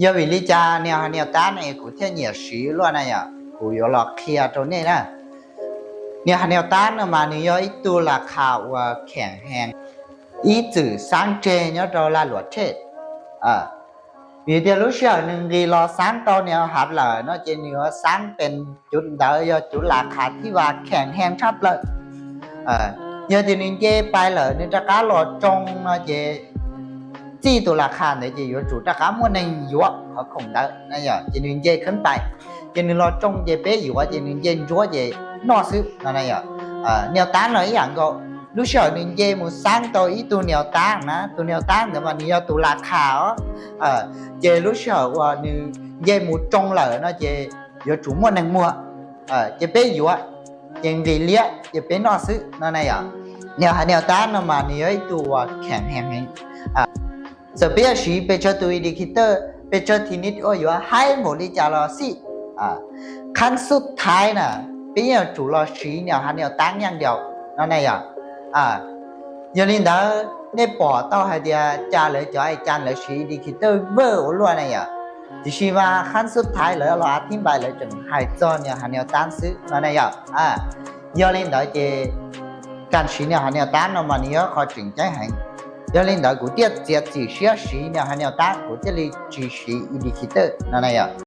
Yog vim li cas niag hais niag tab no kuv thiaj nyiam siv luaj na yom, kuv yuav los qhia rau nej na. Niag hais niag tab no mas nws yog ib tug las khas uas kheem hees, ib txwm xaab tseg nyob rau laj luam tshej. Vim tias lub sij hawm nws nqis los xaab tau niag hav lawm no ces nws yuav xaab pes cuv ntawd yog cuv las khas thib vas kheem hees tshaj plaws. Yog tias nws nce pais lawm nws rov qab los tsoo no ces txij tus las khas ntawd ces yuav tsum rov qab muaj neeg yuav qhov khoom ntawd na yom, ces nws nce kheeb pais, ces nws los tsoo ces peb yuav, ces nws nce ntsuab ces noj xwb no na yom. Niag tab no ib yam nkaus, lub sij hawm nws nce mus xaab tau ib tug niag tab na, tus niag tab ntawd mas nws yog tus las khas os. Ces lub sij hawm uas nws nce mus tsoo lawm no ces yuav tsum muaj neeg muag, ces peb yuav, ces nqis liab ces peb noj xwb no na yom. Niag hais niag tab no mas nws yog ib tug uas kheem hees heev. Txawm peb yuav siv pes tsawg tus indicator, pes tsawg thim nit ua yuav haib npaum li cas los xij, qhab xub thaiv na, peb yeej yuav tsum los siv niag hais niag tab nyeej diaus no na yom. Yog li ntawd nej pom tau hais tias cas lawv cov ai cas lawv siv indicator vwj ua luaj na yom, tiam sis mas qhab xub thaiv lawv los av thib npai lawv tseem hais txog niag hais niag tab xwb no na yom. Yog li ntawd ces kas siv niag hais niag tab no mas nws yog qhov tseem ceeb heev. Yog li ntawd kuv thiaj txiav txim siab siv niag hais niag tab, kuv thiaj li tsis siv indicator no na yom.